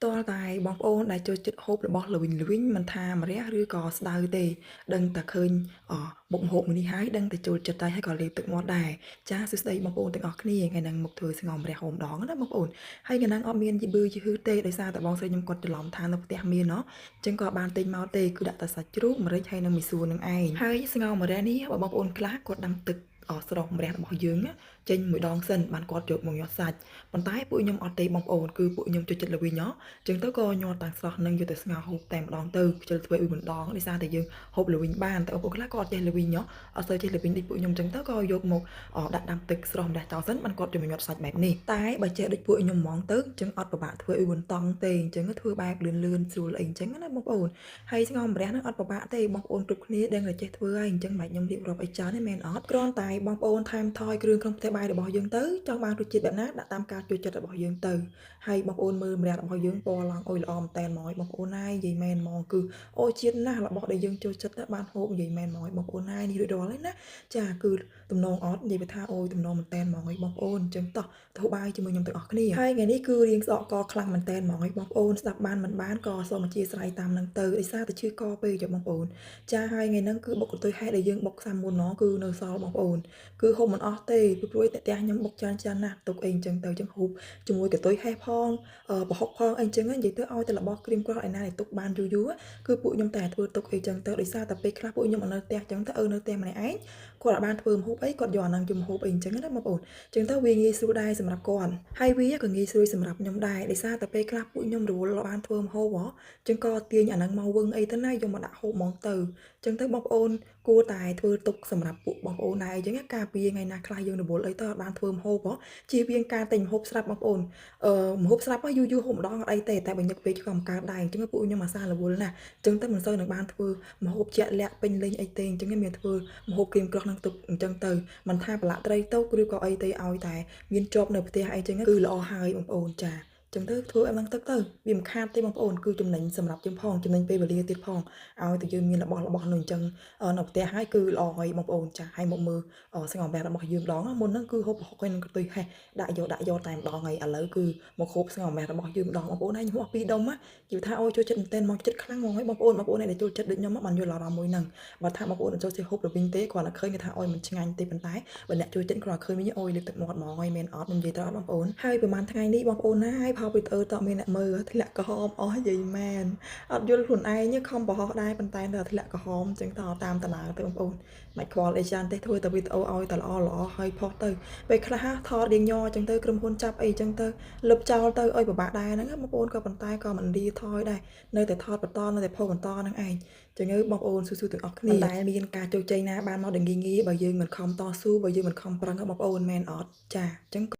តលតែបងប្អូនដែលចូលចិត្តហូបរបស់ល្វីងល្វីងមិនថាម្រះឬក៏ស្ដៅទេដឹងតែឃើញអមុខម្ហូបមួយនេះហើយដឹងតែចូលចិត្តតែហើយក៏លេបទឹកមាត់ដែរចាសួស្តីបងប្អូនទាំងអស់គ្នាថ្ងៃហ្នឹងមកធ្វើស្ងោរម្រះហូបម្ដងណាបងប្អូនហើយថ្ងៃហ្នឹងអត់មានយីបឺយីហឺទេដោយសារតែបងស្រីខ្ញុំគាត់ច្រឡំថានៅផ្ទះមានណោះអញ្ចឹងក៏បានទិញមកទេគឺដាក់តែសាច់ជ្រូកម្រេចហើយនិងមីសួរនឹងឯងហើយស្ងោរម្រះនេះបើបងប្អូនខ្លះគាត់ដាំទឹកអស្រស់ម្រះរបស់យើងណាចេញមួយដងសិនបានគាត់យកមកញាត់សាច់ប៉ុន្តែពួកខ្ញុំអត់ទេបងប្អូនគឺពួកខ្ញុំចូលចិត្តល្វីងហ៎ ចឹងទៅក៏ញាត់ទាំងស្រស់នឹងយកទៅស្ងោរហូបតែម្ដងទៅខ្ជិលធ្វើអ៊ុយម្ដងដោយសារតែយើងហូបល្វីងបានតែបងប្អូនខ្លះក៏អត់ចេះល្វីងហ៎អត់សូវចេះល្វីងដូចពួកខ្ញុំចឹងទៅក៏យកមកដាក់ដាំទឹកស្រស់ម្ដេះចោលសិនបានគាត់យកមកញាត់សាច់បែបនេះតែបើចេះដូចពួកខ្ញុំហ្មងទៅចឹងអត់ពិបាកធ្វើអ៊ុយបន្តង់ទេអញ្ចឹងធ្វើបែបលឿនលឿនស្រួលអីចឹងណាបងប្អូនហើយស្ងោរម្រះហ្នឹងអត់ពិបាកទេបងប្អូនគ្រប់គ្នាដឹងតែចេះធ្វើហើយអញ្ចឹងមិនបាច់ខ្ញុំរៀបរាប់អីច្រើនទេមែនអត់គ្រាន់តែបងប្អូនថែមថយគ្រឿងក្នុងផ្ទះបាយរបស់យើងទៅចង់បានរសជាតិបែបណាដាក់តាមការចូលចិត្តរបស់យើងទៅ ហើយបងប្អូនមើលម្រះរបស់យើងពណ៌ឡើងអុយល្អមែនតែនហ្មងបងប្អូនណាយនិយាយមែនហ្មងគឺអូជាតិណាស់របស់ដែលយើងចូលចិត្តបានហូបនិយាយមែនហ្មងបងប្អូនណាយនេះរួចរាល់ហើយណាចាគឺទំនងអត់និយាយថាអូយទំនងមែនតែនហ្មងបងប្អូនអញ្ចឹងតោះធ្វើបាយជាមួយខ្ញុំទាំងអស់គ្នាហើយថ្ងៃនេះគឺរៀងស្អកកខ្លាំងមែនតែនហ្មងបងប្អូនស្ដាប់បានមិនបានក៏សូមអធិស្ឋានតាមនឹងទៅដោយសារតែឈឺកពេកបងប្អូនចាហើយថ្ងៃហ្នឹងគឺបុកកន្ទុយហេតុដែលយើងបុកសាមុនណគឺនៅសល់បងប្អូនគឺហូបមិនអស់ទេពីព្រោះតែផ្ទះខ្ញុំបុកច្រើនច្រើនណាស់ទុកអីអញ្ចឹងទៅអញ្ចឹងហូបជាមួយកន្ទុយហេះផងប្រហុកផងអីចឹងនិយាយទៅឲ្យតែរបស់ក្រៀមក្រោះឯណាដែលទុកបានយូរយូរគឺពួកខ្ញុំតែធ្វើទុកអីចឹងទៅដោយសារតែពេលខ្លះពួកខ្ញុំអត់នៅផ្ទះចឹងទៅនៅផ្ទះម្នាក់ឯងគាត់អត់បានធ្វើម្ហូបអីគាត់យកអាហ្នឹងយកម្ហូបអីចឹងណាបងប្អូនចឹងទៅវាងាយស្រួលដែរសម្រាប់គាត់ហើយវាក៏ងាយស្រួលសម្រាប់ខ្ញុំដែរដោយសារតែពេលខ្លះពួកខ្ញុំរវល់បានធ្វើម្ហូបហ៎ចឹងក៏ទាញអាហ្នឹងមកវឹងអីទៅណាយកមកដាក់ហូបហ្មងទៅចឹងទៅបងប្អូនគួរតែធ្វើទុកសម្រាប់ពួកបងប្អូនដែរអញ្ចឹងការពារថ្ងៃណាខ្លះយើងរវល់អីទៅអត់បានធ្វើម្ហូបហ៎ជៀសវាងការទិញម្ហូបស្រាប់បងប្អូន អឺម្ហូបស្រាប់យូរយូរហូបម្ដងអត់អីទេតែបើញឹកពេកក៏មិនកើតដែរអញ្ចឹងពួកខ្ញុំអាសារវល់ណាស់អញ្ចឹងទៅមិនសូវនឹងបានធ្វើម្ហូបជាក់លាក់ពេញលេញអីទេអញ្ចឹងមានធ្វើម្ហូបក្រៀមក្រោះនឹងទុកអញ្ចឹងទៅមិនថាប្រឡាក់ត្រីទុកឬក៏អីទេឲ្យតែមានជាប់នៅផ្ទះអីចឹងគឺល្អហើយបងប្អូនចាចឹងទៅធ្វើឲ្យឡើងទឹកទៅវាមិនខាតទេបងប្អូនគឺចំណេញសម្រាប់យើងផងចំណេញពេលវេលាទៀតផងឲ្យតែយើងមានរបស់របស់នោះអញ្ចឹងនៅផ្ទះហើយគឺល្អហើយបងប្អូនចាហើយមកមើលស្ងោរបែបរបស់យើងម្ដងមុនហ្នឹងគឺហូបប្រហុកហើយនឹងកន្ទុយហេះ ដាក់យកដាក់យកតែម្ដងហើយឥឡូវគឺមកហូបស្ងោរម្រះរបស់យើងម្ដងបងប្អូនហើយខ្ញុំអស់ពីរដុំណានិយាយថាអូយចូលចិត្តមែនទែនមកចិត្តខ្លាំងហ្មងហើយបងប្អូនបងប្អូនអ្នកដែលចូលចិត្តដូចខ្ញុំបានយល់អារម្មណ៍មួយហ្នឹងបើថាបងប្អូនអត់ចូលចិត្តហូបទៅវិញទេគ្រាន់តែឃើញគេថាអូយមិនឆ្ងាញ់ទេប៉ុន្តែបើអ្នកចូលចិត្តគ្រាន់តែឃើញវិញអូយលើកទឹកមាត់ហ្មងហើយមែនអត់ខ្ញុំនិយាយទៅអត់បងប្អូនហើយប្រហែលថ្ងៃនេះបងប្អូនណាហើយផលវីដេអូតមានអ្នកមើលធ្លាក់ក្រហមអស់និយាយមែនអត់យល់ខ្លួនឯងខំប្រហោះដែរប៉ុន្តែនៅធ្លាក់ក្រហមអញ្ចឹងតតាមតាណាទៅបងប្អូនមិនខ្វល់អីច្រើនទេធ្វើតែវីដេអូឲ្យតែល្អល្អហើយផុសទៅ ពេលខ្លះថតរៀងញ័រអញ្ចឹងទៅក្រុមហ៊ុនចាប់អីអញ្ចឹងទៅលុបចោលទៅអុយពិបាកដែរហ្នឹងបងប្អូនក៏ប៉ុន្តែក៏មិនលាថយដែរនៅតែថតបន្តនៅតែផុសបន្តហ្នឹងឯងចឹងទៅបងប្អូនស៊ូៗទាំងអស់គ្នាតែមានការជោគជ័យណាបានមកដល់ងាយងាយបើយើងមិនខំតស៊ូបើយើងមិនខំប្រឹងបងប្អូនមែនអត់ចាអញ្ចឹង